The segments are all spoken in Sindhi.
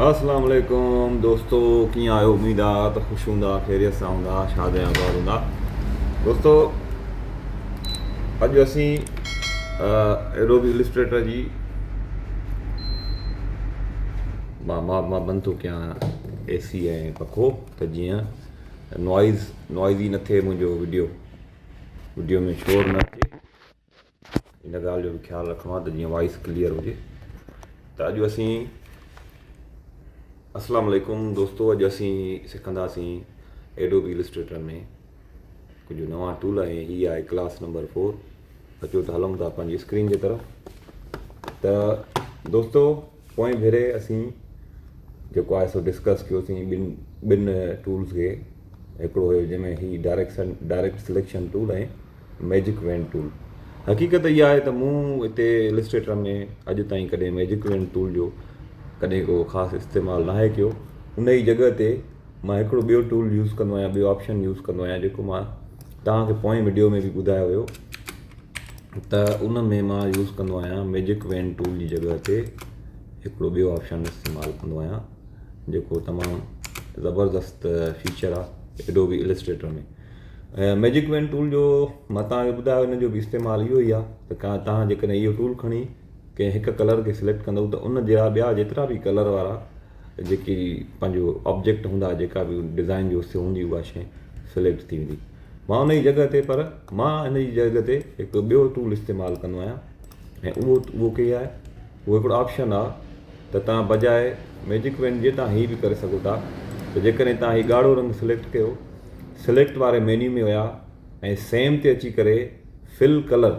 اسلام عليڪم دوستو ڪيئن آهيو اميد آ ته خوش هوندا خيريت سان هوندا شاد ۽ آباد هوندا دوستو اڄ اسين ايڊوبي السٽريٽر جي مان مان مان بند ٿو ڪيان اي سي ۽ پکو ته جيئن نوائز نوائزي نه ٿئي منهنجو وڊيو وڊيو ۾ شور نه اچي ان ڳالهه جو به خيال رکڻو آهي ته جيئن وائس ڪليئر هجي ته اڄ اسين اسلام عليڪم دوستو اڄ اسين سکنداسين ايڊوبي السٽريٽر ۾ ڪجهه نوان ٽول ۽ هي آهي ڪلاس نمبر فور. اچو ته هلون ٿا پنهنجي اسڪرين جي طرف. ته دوستو پوئين ڀيري اسين جيڪو آهي سو ڊسڪس ڪيوسين ٻن ٻن ٽولز کي، هڪڙو هيو جنهن ۾ هي direction direct selection tool ۽ magic wand tool. حقيقت اها آهي ته مون هتي السٽريٽر ۾ اڄ تائين ڪڏهن ميجڪ وينڊ ٽول جو ڪڏهن ڪو خاص استعمال ناهي ڪيو. ان جي جڳهه تي مان هڪڙو ٻيو ٽول يوز ڪندو آهيان، ٻيو آپشن يوز ڪندو آهيان جيڪو مان توهان کي پوئين وڊيو ۾ به ٻڌايو هيو ته ان ۾ مان يوز ڪندو آهيان ميجڪ وين ٽول جي جڳهه تي هڪڙو ٻيو آپشن استعمال ڪندو آهيان جيڪو تمام زبردست فيچر آهي ايڊوبي السٽريٽر ۾ ۽ ميجڪ وين ٽول جو مان توهان کي ٻڌايو ان جو به استعمال اهو ئي آهي ته توهان جيڪڏهن اهو ٽول کڻي ڪنهن هڪ ڪلر کي سليڪٽ ڪندو ته ان جا ٻيا جيترا به ڪلر وارا جيڪي پنهنجو آبجيڪٽ هوندا جيڪا به ڊزائن جو حصو هوندي اها شي سليڪٽ ٿي ويندي. مان ان جي جڳهه تي پر مان ان جي جڳهه تي هڪ ٻيو ٽول استعمال ڪندو آهيان ۽ اهو اهو ڪي آهي اهو هڪڙو آپشن آهي ته تان بجاء ميجڪ وينڊ جي تان هي به ڪري سگهو ٿا ته جيڪڏهن تان هي ڳاڙهو رنگ سليڪٽ ڪيو سليڪٽ واري مينيو ۾ ويا ۽ سيم تي اچي ڪري فل ڪلر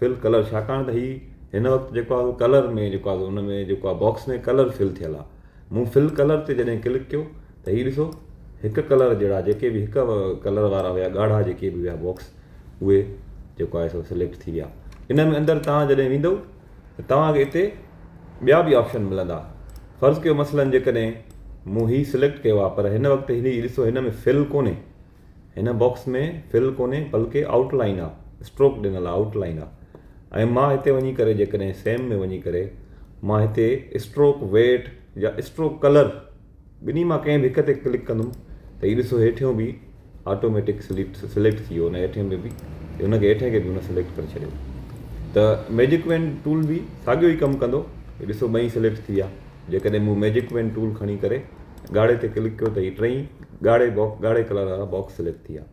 فل ڪلر ڇاڪاڻ ته هي هن وقت جيڪو آهي ڪلر ۾ جيڪو آهي ان ۾ جيڪو آهي باڪس ۾ ڪلر فل ٿيل آهي مون فل ڪلر تي جڏهن ڪلڪ ڪيو ته هي ڏسو هڪ ڪلر جهڙا جيڪي به هڪ ڪلر وارا هيا ڳاڙها جيڪي به هيا باڪس اهي جيڪو آهي سو سليڪٽ ٿي ويا ان ۾ اندر توهان جڏهن ويندو ته توهان کي اتي ٻيا به آپشن ملندا فرض ڪيو مثلا جيڪڏهن مون هي سليڪٽ ڪيو آهي پر هن وقت هي ڏسو هن ۾ فل ڪونهي هن باڪس ۾ فل ڪونهي بلڪه آئوٽ لائين آ، اسٽروڪ ڏنل آ، آئوٽ لائين آ ۽ مان هتي وڃي ڪري جيڪڏهن سيم ۾ وڃي ڪري مان هتي اسٽروڪ ويٽ يا اسٽروڪ ڪلر ٻنهي مان ڪنهن به هڪ تي ڪلڪ ڪندم ته هي ڏسو هيٺيون به آٽوميٽڪ سليڪٽ سليڪٽ ٿي ويو ان هيٺين ۾ به ان کي هيٺين کي به هن سليڪٽ ڪري ڇڏيو ته ميجڪ وين ٽول به ساڳيو ئي ڪم ڪندو هي ڏسو ٻئي سليڪٽ ٿي ويا جيڪڏهن مون ميجڪ وين ٽول کڻي ڪري ڳاڙهي تي ڪلڪ ڪيو ته هي ٽئي ڳاڙهي باڪس ڳاڙهي ڪلر وارا باڪس سليڪٽ ٿي ويا.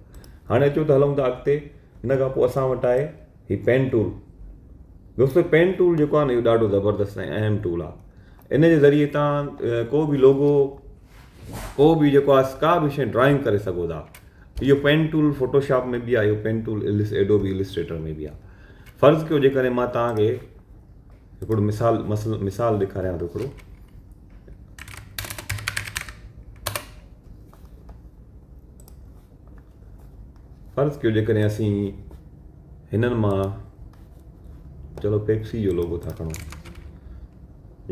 هاڻي اچو ته هلون ٿا اڳتي. ان کان پوء اسان وٽ آهي هي پين ٽول. دوستو پين ٽول جيڪو آهي نه اهو ڏاڍو زبردست ۽ اهم ٽول آهي. ان جي ذريعي تان ڪو به لوگو ڪو به جيڪو آهي ڪا به شيء ڊرائنگ ڪري سگهو ٿا. اهو پين ٽول فوٽوشاپ ۾ به آهي اهو پين ٽول ايڊوبي السٽريٽر ۾ به آهي. فرض ڪيو جيڪڏهن مان توهان کي هڪڙو مثال مثال ڏيکاريان ٿو هڪڙو فرض ڪيو جيڪڏهن اسين هنن مان چلو پيپسي جو لوگو ٿا کڻون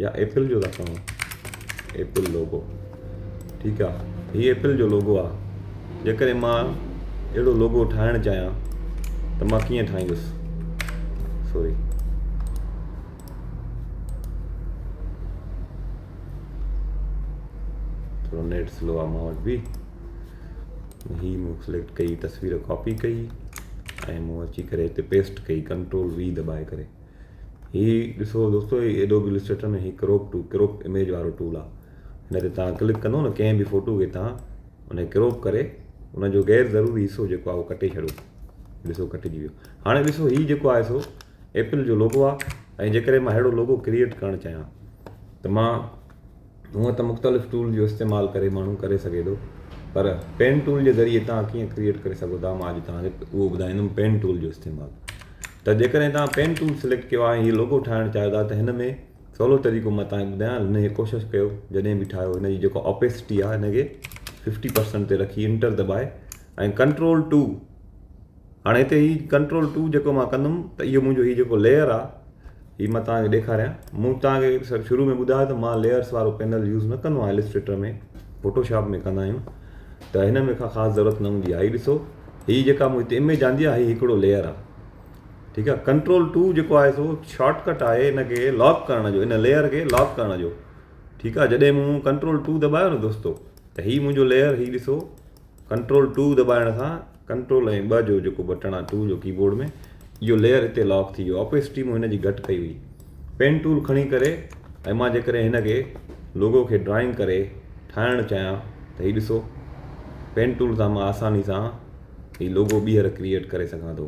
يا ايپل جو ٿا کڻون ايپل لوگو ٺيڪ آ هي ايپل جو لوگو آ جيڪڏهن مان اهڙو لوگو ٺاهڻ چاهيان ته مان ڪيئن ٺاهيندس سوري ٿورو نيٽ سلو آ مان وٽ به هي مون سليڪٽ ڪئي تصوير ڪاپي ڪئي ۽ مون اچي ڪري هتي پيسٽ ڪئي ڪنٽرول وي دٻائي ڪري هي ڏسو دوستو هي ايڊوبي السٽريٽر ۾ هي ڪروپ ٽو ڪروپ اميج وارو ٽول آ هن تي توهان ڪلڪ ڪندو نه ڪنهن به فوٽو کي توهان ان کي ڪروپ ڪري ان جو غير ضروري حصو جيڪو آ اهو ڪٽي ڇڏو ڏسو ڪٽجي ويو هاڻي ڏسو هي جيڪو آهي سو ايپل جو لوگو آ ۽ جيڪڏهن مان اهڙو لوگو ڪريئيٽ ڪرڻ چاهيان ته مان هونء ته مختلف ٽول جو استعمال ڪري ماڻهو ڪري سگهي ٿو پر پين ٽول جي ذريعي توهان ڪيئن ڪريئيٽ ڪري سگهو ٿا مان اڄ توهان کي اهو ٻڌائيندم پين ٽول جو استعمال ته جيڪڏهن توهان پين ٽول سليڪٽ ڪيو آهي ۽ هي لوگو ٺاهڻ چاهيو ٿا ته هن ۾ سولو طريقو مان توهان کي ٻڌايان هن کي ڪوشش ڪيو جڏهن به ٺاهيو هن جي جيڪا اوپيسٽي آهي هن کي ففٽي پرسنٽ تي رکي انٽر دٻائي ۽ ڪنٽرول ٽو هاڻي هتي هي ڪنٽرول ٽو جيڪو مان ڪندم ته اهو منهنجو هي جيڪو ليئر آ هي مان توهان کي ڏيکاريان مون توهان کي سر شروع ۾ ٻڌايو ته مان ليئرس وارو پينل يوز نه ڪندو آهيان السٽريٽر ۾ فوٽوشاپ ۾ ڪندا آهيون ته هن ۾ کا خاص ضرورت نه هوندي آهي هي ڏسو هي جيڪا مون هتي اميج آندي آهي هي هڪڙو ليئر آ ٺيڪ آ ڪنٽرول ٽو جيڪو آهي سو شارٽ ڪٽ آهي هن کي لاڪ ڪرڻ جو ان ليئر کي لاڪ ڪرڻ جو. ٺيڪ آ جڏهن مون ڪنٽرول ٽو دٻايو نه دوستو ته هي منهنجو ليئر هي ڏسو ڪنٽرول ٽو دٻائڻ سان ڪنٽرول ۽ ٻه جو جيڪو بٽڻ آ ٽو جو ڪيبورڊ ۾ اهو ليئر هتي لاڪ ٿي ويو اوپيسٽي مون هن جي گهٽ ڪئي هئي پين ٽول کڻي ڪري ۽ مان جيڪڏهن هن کي لوگو کي ڊرائنگ ڪري ٺاهڻ چاهيان ته هي ڏسو پين ٽول سان مان آساني سان هي لوگو ٻيهر ڪريئيٽ ڪري سگهان ٿو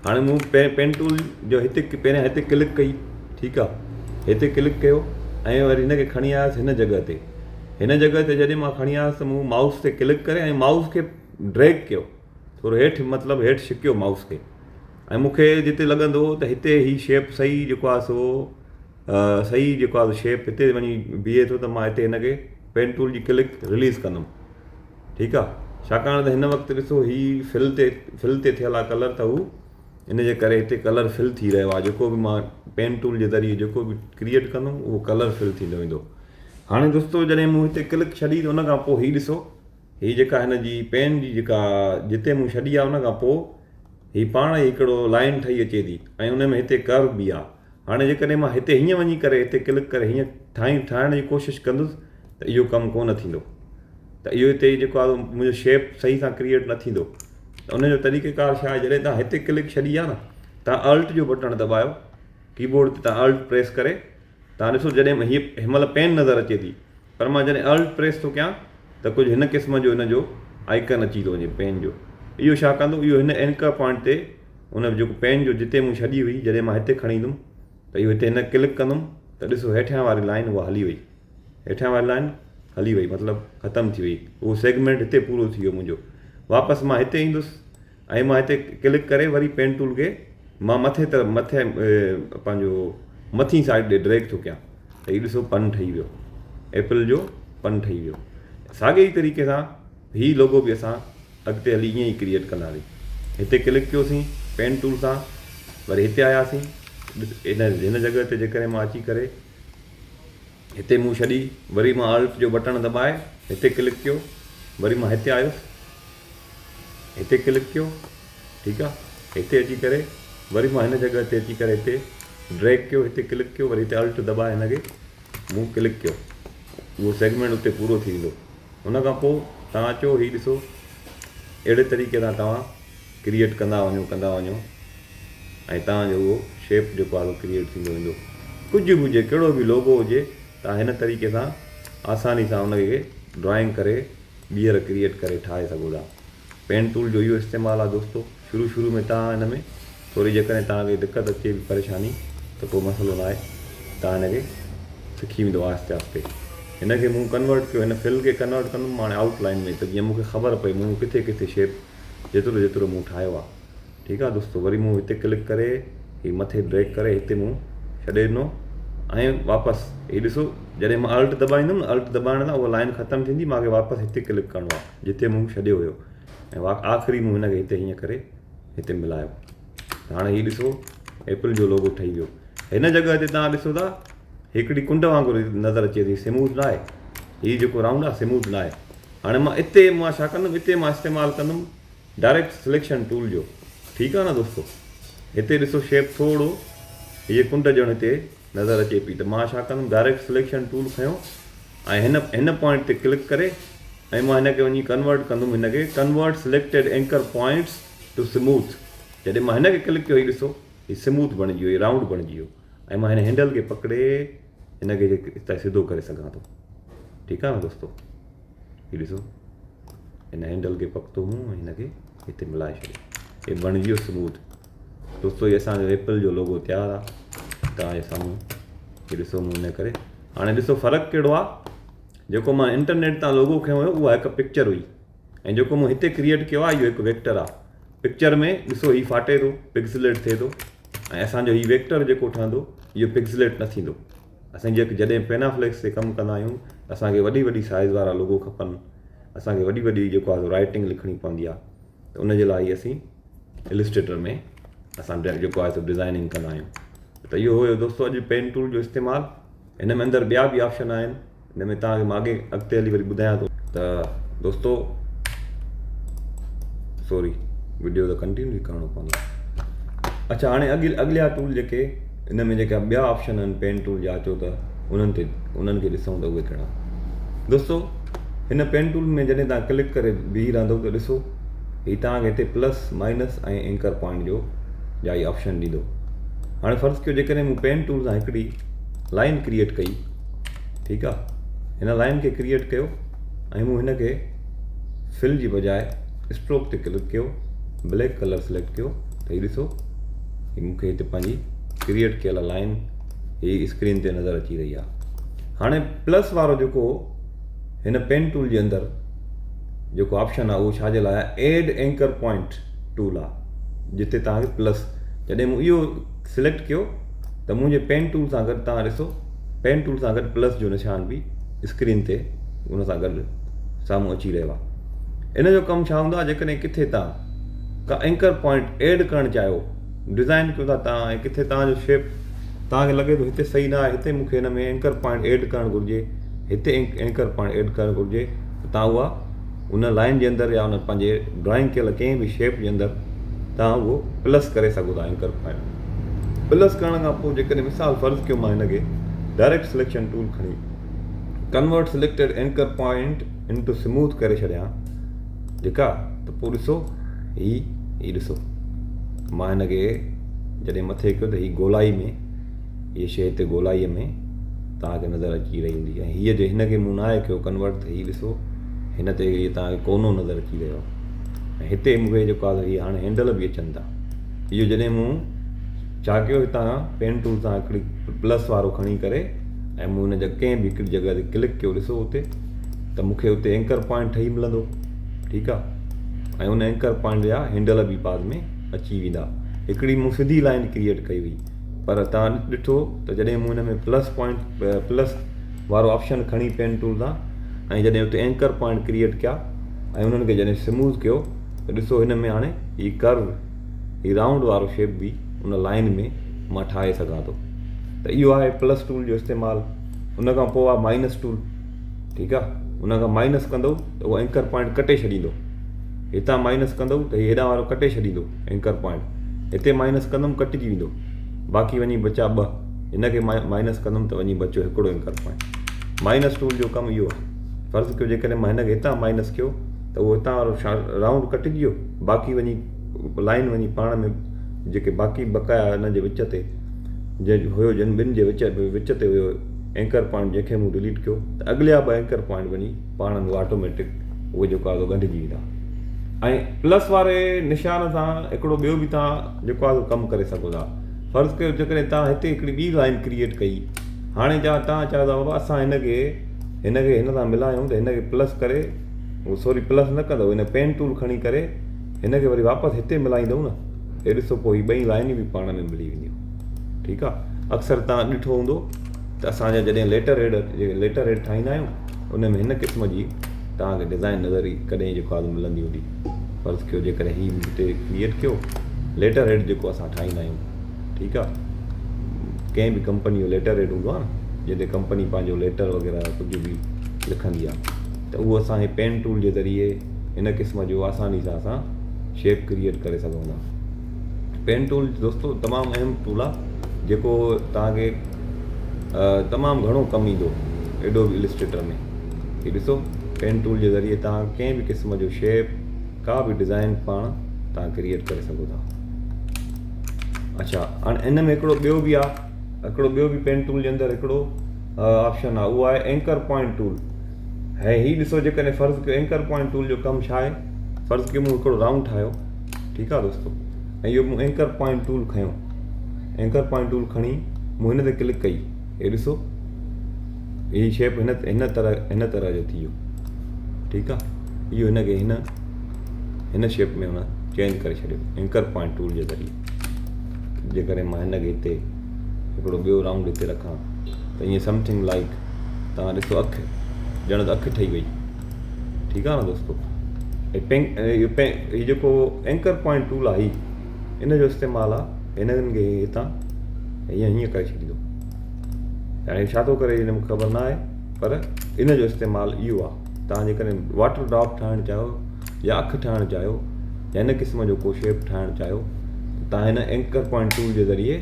هاڻي مون پين ٽول جو هتي پهريان هتي ڪلڪ ڪئي ٺيڪ آ هتي ڪلڪ ڪيو ۽ وري هن کي کڻي آيس هن جڳهه تي هن جڳهه تي جڏهن مان کڻي آيس ته مون مائوس تي ڪلڪ ڪري ۽ مائوس کي ڊريگ ڪيو ٿورو هيٺ مطلب هيٺ ڇڪيو مائوس کي ۽ مون کي جتي لڳندو ته هتي هي شيپ صحيح جيڪو آهي سو صحيح جيڪو آهي شيپ هتي وڃي بيهي ٿو ته مان هتي هن کي پين ٽول جي ڪلڪ رليز ڪندم ٺيڪ آهي ڇاڪاڻ ته هن وقت ڏسو هي فل تي فل تي ٿيل آهي ڪلر ته هو ان جي ڪري هتي ڪلر فل ٿي رهيو آهي جيڪو به مان پين ٽول جي ذريعي جيڪو به ڪريئيٽ ڪندم اهو ڪلر فل ٿيندو ويندو هاڻي دوستو جڏهن مون هتي ڪلڪ ڇڏي ته ان کان پوء هي ڏسو هي جيڪا هن جي پين جي جيڪا جتي مون ڇڏي آهي ان کان پوء هي پاڻ ئي هڪڙو لائين ٺهي اچي ٿي ۽ ان ۾ هتي ڪرو به آهي هاڻي جيڪڏهن مان هتي هيئن وڃي ڪري هتي ڪلڪ ڪري هيئن ٺاهي ٺاهڻ جي ڪوشش ڪندس ته اهو ڪم ڪونه ٿيندو ته اهو هتي جيڪو آهي منهنجو شيپ صحيح سان ڪريئيٽ نه ٿيندو ته ان جو طريقه ڪار ڇا آهي جڏهن تان هتي ڪلڪ ڇڏي آهي نه تان الٽ جو بٽڻ دٻايو ڪيبورڊ تي تان الٽ پريس ڪري تان ڏسو جڏهن هي هن مهل پين نظر اچي ٿي پر مان جڏهن الٽ پريس ٿو ڪيان ته ڪجهه هن قسم جو ان جو آئيڪن اچي ٿو وڃي پين جو اهو ڇا ڪندو اهو هن اينڪر پوائنٽ تي ان جيڪو پين جو جتي مون ڇڏي هئي جڏهن مان هتي کڻي ايندم ته اهو هتي هن ڪلڪ ڪندم ته ڏسو هيٺيان واري لائن اها هلي وئي هيٺيان واري لائن هلي وئي مطلب ختم ٿي وئي اهو سيگمينٽ هتي پورو ٿي ويو منهنجو واپس مان هتي ايندس ۽ مان هتي ڪلڪ ڪري وري پين ٽول کي مان مٿي طرف مٿي پنهنجو مٿين سائيڊ ڏي ڊريگ ٿو ڪيان ته هي ڏسو پن ٺهي ويو ايپل جو پن ٺهي ويو ساڳي ئي طريقي سان هي لوگو به اسان اڳتي هلي ائين ئي ڪريئيٽ ڪنداسين هتي ڪلڪ ڪيوسين پين ٽول سان وري هتي آياسين هن هن جڳهه تي جيڪڏهن مان اچي ڪري هتي مون ڇڏي وري مان آلٽ جو بٽڻ دٻائي هتي ڪلڪ ڪيو وري مان هتي آيس هتي ڪلڪ ڪيو ٺيڪ آ هتي اچي ڪري وري مان هن جڳهه تي اچي ڪري هتي ڊريگ ڪيو هتي ڪلڪ ڪيو وري هتي الٽ دٻائي هن کي مون ڪلڪ ڪيو اهو سيگمينٽ اتي پورو ٿي ويندو ان کان پوء توهان اچو هي ڏسو اهڙي طريقي سان توهان ڪريئيٽ ڪندا وڃو ڪندا وڃو ۽ توهان جو اهو شيپ جيڪو آهي ڪريئيٽ ٿيندو ويندو ڪجهه به هجي ڪهڙو به لوگو هجي توهان هن طريقي سان آساني سان ان کي ڊرائنگ ڪري ٻيهر ڪريئيٽ ڪري ٺاهي سگهو ٿا. پين ٽول جو اهو استعمال آهي دوستو. شروع شروع ۾ توهان ان ۾ ٿوري جيڪڏهن توهان کي دقت اچي به پريشاني ته ڪو مسئلو ناهي توهان هن کي سکي ويندو آهستي آهستي. هن کي مون ڪنورٽ ڪيو هن فل کي ڪنورٽ ڪندم مان هاڻي آئوٽ لائن ۾ ته جيئن مون کي خبر پئي مون ڪٿي ڪٿي شيپ جيترو جيترو مون ٺاهيو آهي. ٺيڪ آ دوستو وري مون هتي ڪلڪ ڪري هي مٿي ڊريگ ڪري هتي مون ڇڏي ڏنو ۽ واپس هي ڏسو جڏهن مان الٽ دٻائيندم نه الٽ دٻائڻ سان اها لائن ختم ٿيندي مانکي واپس هتي ڪلڪ ڪرڻو آ جتي مون ڇڏيو هيو ۽ آخري مون هن کي هتي هيئن ڪري هتي ملايو هاڻي هي ڏسو ايپل جو لوگو ٺهي ويو هن جڳهه تي توهان ڏسو ٿا هڪڙي ڪنڊ وانگر نظر اچي ٿي سموٿ نه آهي هي جيڪو رائونڊ آ سموٿ نه آهي هاڻي مان اتي مان ڇا ڪندم اتي مان استعمال ڪندم ڊائريڪٽ سليڪشن ٽول جو ٺيڪ آ نه دوستو هتي ڏسو شيپ ٿورو هيء ڪنڊ ڄڻ هتي نظر اچي پئي ته مان ڇا ڪندم ڊائريڪٽ سليڪشن ٽول کنيو ۽ هن هن پوائنٽ تي ڪلڪ ڪري ۽ مان هن کي وڃي ڪنورٽ ڪندم هن کي convert selected anchor points to smooth جڏهن مان هن کي ڪلڪ ڪيو هي ڏسو هي سموٿ بڻجي ويو هي رائونڊ بڻجي ويو ۽ مان هن هينڊل کي پڪڙي هن کي هتان سڌو ڪري سگهان ٿو ٺيڪ آ نه دوستو هي ڏسو هن هينڊل کي پڪتو مون ۽ هن کي هتي ملائي ڇڏيو هي بڻجي ويو سموٿ دوستو هي اسان جو ايپل جو لوگو تيار آ توهان جي سامهون هي ڏسو مون ان ڪري هاڻي ڏسو فرق ڪهڙو آ جيڪو مان انٽرنيٽ تان لوگو کنيو هيو اها هڪ پڪچر هئي ۽ جيڪو مون هتي ڪريئيٽ ڪيو آ اهو هڪ ويڪٽر آ پڪچر ۾ ڏسو هي ڦاٽي ٿو پڪسليٽ ٿئي ٿو ۽ اسان جو هي ويڪٽر جيڪو ٺهندو اهو پڪسليٽ نه ٿيندو اسان جيڪ جڏهن پينافليڪس تي ڪم ڪندا آهيون ته اسان کي وڏي وڏي سائيز وارا لوگو کپن اسان کي وڏي وڏي جيڪو آهي رائٽنگ لکڻي پوندي آهي ته ان جي لاء ئي اسين السٽريٽر ۾ اسان جيڪو آهي سو ڊزائننگ ڪندا آهيون ته اهو هيو دوستو اڄ پين ٽول جو استعمال هن ۾ اندر ٻيا به آپشن آهن هن ۾ توهان کي مان اڳي اڳتي هلي وري ٻڌايان ٿو ته دوستو سوري وڊيو ته ڪنٽينيو ڪرڻو پوندو اچھا هاڻي اڳ اڳليا ٽول جيڪي ان ۾ جيڪا ٻيا آپشن آهن پين ٽول جا اچو ته انهن تي انهن کي ڏسون ته اهي ڪهڙا دوستو هن پين ٽول ۾ جڏهن توهان ڪلڪ ڪري بيهي رهندو ته ڏسو هي توهان کي هتي پلس مائنس ۽ اينڪر پوائنٽ جو جا هي آپشن ڏيندو. هاڻي فرض ڪيو جيڪڏهن مون پين ٽول سان هڪڙي لائن ڪريئيٽ ڪئي ٺيڪ آ هن لائن کي ڪريئيٽ ڪيو ۽ مون هن کي فل جي بجاء اسٽروڪ تي ڪلڪ ڪيو بليڪ ڪلر سليڪٽ ڪيو ته هي ڏسو هي مون کي هتي پنهنجي ڪريئيٽ ڪيل لائن هي اسڪرين تي نظر اچي رهي آ. هاڻي پلس وارو جيڪو هن پين ٽول جي اندر جيڪو آپشن آ اهو ڇا جي لاء آ ايڊ اينڪر پوائنٽ ٽول آ جتي توهان کي پلس جڏهن مون اهو سليڪٽ ڪيو ته منهنجي پين ٽول سان گڏ توهان ڏسو پين ٽول سان گڏ پلس جو نشان به اسڪرين تي ان سان گڏ سامهون اچي رهيو آ ان جو ڪم ڇا هوندو آ جيڪڏهن ڪٿي توهان ڪا اينڪر پوائنٽ ايڊ ڪرڻ چاهيو ڊزائن ڪيو ٿا توهان ۽ ڪٿي توهان جو شيپ توهان کي لڳي ٿو هتي صحيح نه آهي هتي مون کي هن ۾ اينڪر پوائنٽ ايڊ ڪرڻ گهرجي هتي اينڪر پوائنٽ ايڊ ڪرڻ گهرجي ته توهان اها ان لائن جي اندر يا ان پنهنجي ڊرائنگ ڪيل ڪنهن به شيپ جي اندر توهان اهو پلس ڪري سگهو ٿا اينڪر پوائنٽ پلس ڪرڻ کان پوء جيڪڏهن مثال فرض ڪيو مان هن کي ڊائريڪٽ سليڪشن ٽول کڻي convert selected anchor point into smooth ڪري ڇڏيان جيڪا ته پوء ڏسو هي هي ڏسو مان هن کي جڏهن مٿي ڪيو ته هي گولائي ۾ هيء شيء هتي گولائيء ۾ توهان کي نظر اچي رهي هوندي ۽ هيء جي هن کي مون ناهي ڪيو ڪنورٽ ته هي ڏسو هن تي هيء توهان کي ڪونو نظر اچي رهيو آهي ۽ هتي مون کي جيڪو آهي هي هاڻي هينڊل به اچن ٿا. اهو جڏهن مون ڇا ڪيو هتان پين ٽول سان هڪڙي پلس وارو کڻي ڪري ۽ مون هن جا ڪنهن به هڪڙي جڳهه تي ڪلڪ ڪيو ڏسو اتي ته مون کي اتي اينڪر پوائنٽ ٺهي ملندو ٺيڪ آهي ۽ ان اينڪر پوائنٽ جا هينڊل به بعد ۾ اچي ويندا. هڪڙي مون سڌي لائن ڪريئيٽ ڪئي هئي. پر توهان ڏٺو ته جڏهن مون هن ۾ پلس پوائنٽ پلس وارو آپشن کڻي پين ٽول تان ۽ جڏهن اتي اينڪر پوائنٽ ڪريئيٽ ڪيا ۽ انهن کي جڏهن سموٿ ڪيو ته ڏسو هن ۾ هاڻي هي ڪرو هي رائونڊ وارو شيپ به ان لائن ۾ مان ٺاهي سگهان ٿو ته اهو آهي پلس ٽول جو استعمال ان کان پوء آهي مائنس ٽول ٺيڪ آهي ان کان مائنس ڪندو ته اهو اينڪر پوائنٽ ڪٽي ڇڏيندو هتان مائنس ڪندو ته هي هيڏانهن وارو ڪٽي ڇڏيندو اينڪر پوائنٽ هتي مائنس ڪندم ڪٽجي ويندو باقي وڃي بچا ٻه هن کي مائنس ڪندم ته وڃي بچيو هڪڙو اينڪر پوائنٽ مائنس ٽول جو ڪم اهو آهي فرض ڪيو جيڪڏهن مان هن کي هتان مائنس ڪيو ته اهو هتان وارو رائونڊ ڪٽجي ويو باقي وڃي لائن وڃي پاڻ ۾ جيڪي باقي بقايا هن جي وچ تي جنهن هيو جن ٻن جي وچ وچ تي هيو اينڪر پوائنٽ جنهن کي مون ڊليٽ ڪيو ته اڳليا ٻه اينڪر پوائنٽ وڃي پاڻ ۾ آٽوميٽڪ اهي جيڪو آهي سو ڳنڍجي ويندا ۽ پلس واري نشان سان هڪڙو ٻيو به توهان جيڪو آهي سو ڪم ڪري سگهو ٿا فرض ڪيو جيڪڏهن توهان هتي هڪڙي ٻي لائن ڪريئيٽ ڪئي هاڻي جا توهان چاهيو ٿا بابا اسان هن کي هن کي هن سان ملايون ته هن کي پلس ڪري سوري پلس نه ڪندو هن پين ٽول کڻي ڪري هن کي وري واپس هتي ملائيندو نه هي ڏسو پوء هي ٻئي لائنيون به پاڻ ۾ ملي وينديون ٺيڪ آهي اڪثر توهان ڏٺو هوندو ته اسان جا جڏهن ليٽر هيڊ ليٽر هيڊ ٺاهيندا آهيون ان ۾ هن قسم جي توهان کي ڊزائن نظر ئي ڪڏهن جيڪو آهي ملندي هوندي فرض ڪيو جيڪڏهن هي هتي ڪريئيٽ ڪيو ليٽر هيڊ جيڪو اسان ٺاهيندا آهيون ٺيڪ آهي ڪنهن به ڪمپني جو ليٽر هيڊ هوندو آهي نه جنهن تي ڪمپني پنهنجو ليٽر وغيره ڪجهه به لکندي آهي ته اهو اسان هي پين ٽول جي ذريعي هن قسم جو آساني سان اسان شيپ ڪريئيٽ ڪري سگهون ٿا پين ٽول دوستو تمام اهم ٽول آهي جيڪو توهان کي تمام گهڻو ڪم ايندو ايڊوبي السٽريٽر ۾ هي ڏسو پين ٽول جي ذريعي توهان ڪنهن به قسم جو شيپ ڪا به ڊزائن پاڻ توهان ڪريئيٽ ڪري سگهو ٿا اچھا هاڻي ان ۾ هڪڙو ٻيو به آهي هڪڙو ٻيو به پين ٽول جي اندر هڪڙو آپشن آهي اهو آهي اينڪر پوائنٽ ٽول هي هي ڏسو جيڪڏهن فرض ڪيو اينڪر پوائنٽ ٽول جو ڪم ڇا آهي فرض ڪيو مون هڪڙو رائونڊ ٺاهيو ٺيڪ آهي دوستو ۽ اهو مون اينڪر پوائنٽ ٽول کنيو اينڪر پوائنٽ ٽول کڻي مون هن تي ڪلڪ ڪئي هي ڏسو هي شيپ هن هن طرح هن طرح جو ٿي ويو ٺيڪ آ اهو هن کي هن هن شيپ ۾ هن چينج ڪري ڇڏيو اينڪر پوائنٽ ٽول جي ذريعي جيڪڏهن مان هن کي هتي هڪڙو ٻيو رائونڊ هتي رکان ته ائين سمٿنگ لائڪ توهان ڏسو اک ڄڻ ته اک ٺهي وئي ٺيڪ آ نه دوستو هي پين هي جيڪو اينڪر پوائنٽ ٽول آهي ان جو استعمال آ هنن کي هتان هيئن هيئن ڪري ڇڏيندو هاڻي ڇا ٿو ڪري مونکي خبر نه آهي پر ان جو استعمال اهو آ تان جيڪڏهن واٽر ڊراپ ٺاهڻ چاهيو يا اک ٺاهڻ چاهيو يا ان قسم جو ڪو شيپ ٺاهڻ چاهيو ته تان هن اينڪر پوائنٽ ٽول جي ذريعي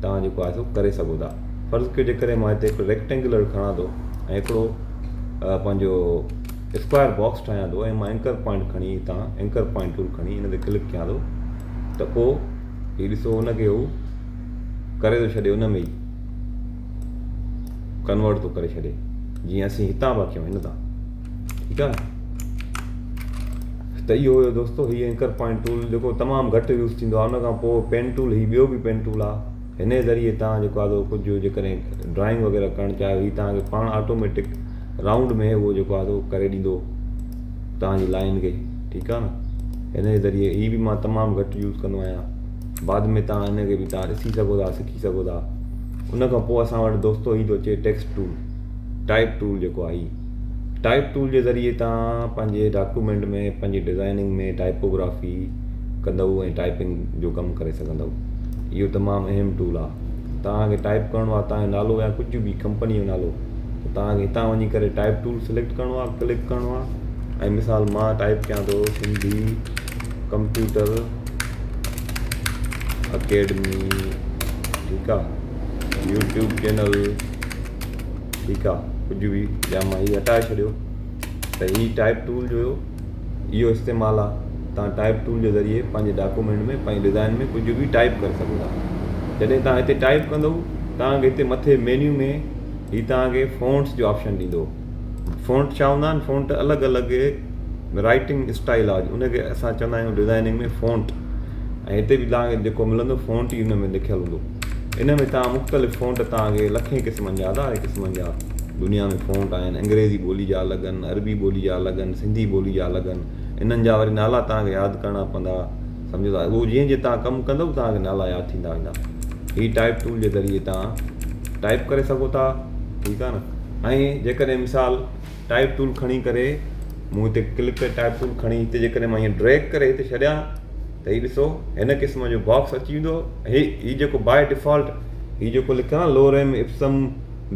تان جيڪو آهي سو ڪري سگهو ٿا. فرض ڪيو جيڪڏهن مان هتي هڪڙو ريڪٽينگولر کڻان ٿو ۽ هڪڙو پنهنجو اسڪوائر باڪس ٺاهيان ٿو ۽ مان اينڪر پوائنٽ کڻي هتان اينڪر پوائنٽ ٽول کڻي ان تي ڪلڪ ڪيان ٿو ته پوء هي ڏسو ان کي هو ڪري ٿو ڇڏي ان ۾ ئي ڪنورٽ ٿو ڪري ڇڏي جيئن اسين هتان پيا ڪيون هن تان ٺيڪ آهي ته اهو هيو دوستو هي اينڪر پوائنٽ ٽول جيڪو تمام گهٽ يوز ٿيندو آهي ان کان پوء پين ٽول هي ٻيو به پين ٽول آهي هن جي ذريعي تان جيڪو آهي سو ڪجهه جيڪڏهن ڊرائنگ وغيره ڪرڻ چاهيو هي تان کي پاڻ آٽوميٽڪ رائونڊ ۾ اهو جيڪو آهي سو ڪري ڏيندو تان جي لائن کي ٺيڪ آهي نه هن جي ذريعي هي به مان تمام گهٽ يوز ڪندو آهيان بعد ۾ تان هن کي به تان ڏسي سگهو ٿا سکي سگهو ٿا ان کان پوء اسان وٽ دوستو هي ٿو اچي ٽيڪسٽ ٽول ٽائپ ٽول جيڪو آهي ٽائپ ٽول جي ذريعي توهان پنهنجي ڊاڪيومينٽ ۾ پنهنجي ڊزائننگ ۾ ٽائپوگرافي ڪندؤ ۽ ٽائپنگ جو ڪم ڪري سگهندؤ. اهو تمام اهم ٽول آهي. توهان کي ٽائپ ڪرڻو آهي توهان جو نالو يا ڪجهه به ڪمپني جو نالو ته توهان کي هتان وڃي ڪري ٽائپ ٽول سليڪٽ ڪرڻو آهي ڪلڪ ڪرڻو آهي ۽ مثال مان ٽائپ ڪيان ٿو سنڌي ڪمپيوٽر اڪيڊمي ٺيڪ آهي يوٽيوب چينل ٺيڪ آ ڪجهه به يا مان هي هٽائي ڇڏيو ته هي ٽائپ ٽول جو اهو استعمال آ تان ٽائپ ٽول جي ذريعي پنهنجي ڊاڪومينٽ ۾ پنهنجي ڊزائن ۾ ڪجهه به ٽائپ ڪري سگهو ٿا جڏهن تان هتي ٽائپ ڪندو تان کي هتي مٿي مينيو ۾ هي تان کي فونٽس جو آپشن ڏيندو فونٽ ڇا هوندا آهن فونٽ الڳ الڳ رائٽنگ اسٽائل آ ان کي اسان چوندا آهيون ڊزائننگ ۾ فونٽ ۽ هتي به توهان کي جيڪو ملندو فونٽ ئي ان ۾ لکيل هوندو ان ۾ توهان مختلف فونٽ توهان کي لکين قسمن جا هزارين قسمن جا دنيا ۾ فونٽ آهن انگريزي ٻولي جا الڳ آهن عربي ٻولي جا الڳ آهن سنڌي ٻولي جا الڳ آهن انهن جا وري نالا توهان کي ياد ڪرڻا پوندا سمجهو ٿا اهو جيئن جيئن توهان ڪم ڪندو توهان کي نالا ياد ٿيندا ويندا هي ٽائپ ٽول جي ذريعي توهان ٽائپ ڪري سگهو ٿا ٺيڪ آهي نه ۽ جيڪڏهن مثال ٽائپ ٽول کڻي ڪري مون هتي ڪلڪ ڪري ٽائپ ٽول کڻي هتي جيڪڏهن مان هيئن ڊريگ ڪري هتي ڇڏيان ته هي ڏسو هن قسم جو باڪس اچي ويندو هي هي جيڪو باء ڊيفالٽ هي جيڪو لکيل آهي لوريم اپسم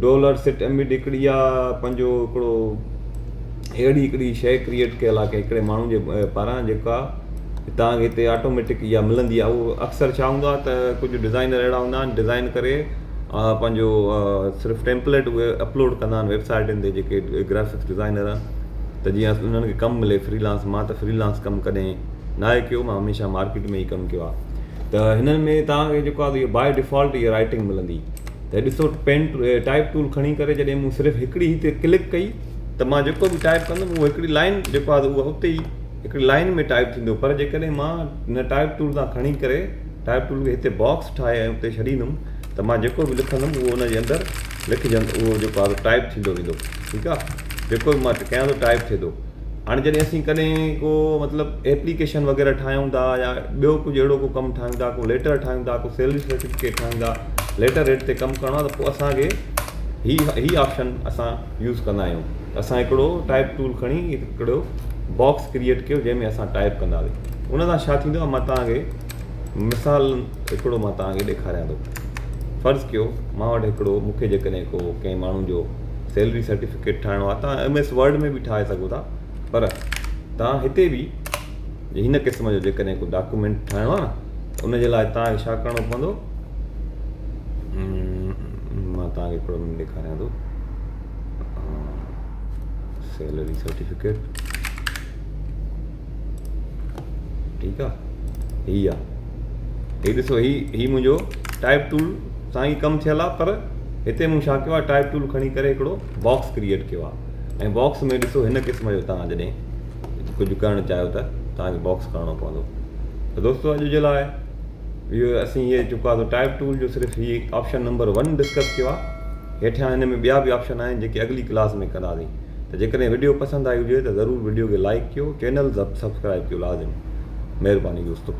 ڊالر سٽ اميڊ هڪڙي آ پنهنجو هڪڙو اهڙي هڪڙي شيء ڪريئيٽ ڪيل آهي ڪنهن هڪڙي ماڻهو جي پاران جيڪا توهان کي هتي آٽوميٽڪ اها ملندي آهي اهو اڪثر ڇا هوندو آهي ته ڪجهه ڊزائنر اهڙا هوندا آهن ڊزائن ڪري پنهنجو صرف ٽيمپليٽ اهي اپلوڊ ڪندا آهن ويب سائيٽن تي جيڪي گرافڪس ڊزائنر آهن ته جيئن انهن کي ڪم ملي فري لانس مان ته فري لانس ڪم ڪڏهن ناهي ڪيو مان هميشه مارڪيٽ ۾ ئي ڪم ڪيو آهي ته هنن ۾ توهان کي جيڪو آهي اهو باء ڊيفالٽ اها رائٽنگ ملندي ته ڏسو پين ٽائپ ٽول کڻي ڪري جڏهن مون صرف هڪڙي هتي ڪلڪ ڪئي ته مان جيڪو به ٽائپ ڪندم اهو هڪڙي لائن جيڪو آهي اهو اتي ئي هڪڙي لائن ۾ ٽائپ ٿيندو پر جيڪڏهن مان هن ٽائپ ٽول تان کڻي ڪري ٽائپ ٽول کي هتي باڪس ٺاهي ۽ اتي ڇڏيندم ته مان جيڪو به لکندم اهو ان جي اندر لکجندو اهو جيڪو آهي ٽائپ ٿيندو ويندو ٺيڪ آهي جيڪو به مان ڪيان ٿو ٽائپ ٿئي ٿو هاڻي جڏهن اسين ڪڏهن ڪو مطلب ايپليڪيشن وغيره ٺاهيون ٿا يا ٻيو ڪجهه اهڙو ڪو ڪم ٺاهيون ٿا ڪو ليٽر ٺاهيون ٿا ڪو سيلري سرٽيفڪيٽ ٺاهيون ٿا ليٽر ريٽ تي ڪم ڪرڻو آهي ته پوء اسانکي هي هي آپشن اسان يوز ڪندا آهيون اسان هڪڙو ٽائپ ٽول کڻي هڪڙو باڪس ڪريئيٽ ڪيو جنهن ۾ اسان ٽائپ ڪنداسين ان سان ڇا ٿيندو آهي مان توهان کي مثال هڪڙو مان توهان کي ڏيکاريان ٿو فرض ڪيو مان وٽ هڪڙو مون کي جيڪڏهن ڪو ڪنهن ماڻهو جو سيلري سرٽيفڪيٽ ٺاهڻو آهي توهان ايم ايس ورڊ ۾ به ٺاهي سگهو ٿا پر توهان هتي به هن قسم جو جيڪڏهن ڪو ڊاڪومينٽ ٺاهڻو آهي ته ان جي لاء توهان کي ڇا ڪرڻو پوندو مان توهان کي هڪڙو منٽ ڏيکاريان ٿو سيلري سرٽيفڪيٽ ٺيڪ آ هي آ هي ڏسو هي هي منهنجو ٽائپ ٽول سان ئي ڪم ٿيل آ پر هتي مون ڇا ڪيو آ ٽائپ ٽول کڻي ڪري هڪڙو باڪس ڪريئيٽ ڪيو آ ۽ باڪس ۾ ڏسو هن قسم جو تان جڏهن ڪجهه ڪرڻ چاهيو ته تان کي باڪس ڪرڻو پوندو ته دوستو اڄ جي لاء اهو اسين هي چڪا تو ٽائپ ٽول جو صرف هي آپشن نمبر 1 ڊسڪس ڪيو آ هيٺيان هن ۾ ٻيا به آپشن آهن جيڪي اڳلي ڪلاس ۾ ڪنداسين ته جيڪڏهن وڊيو پسند آئي هجي ته ضرور وڊيو کي لائيڪ ڪيو چينل سبسڪرائيب ڪيو لازم مهرباني دوستو.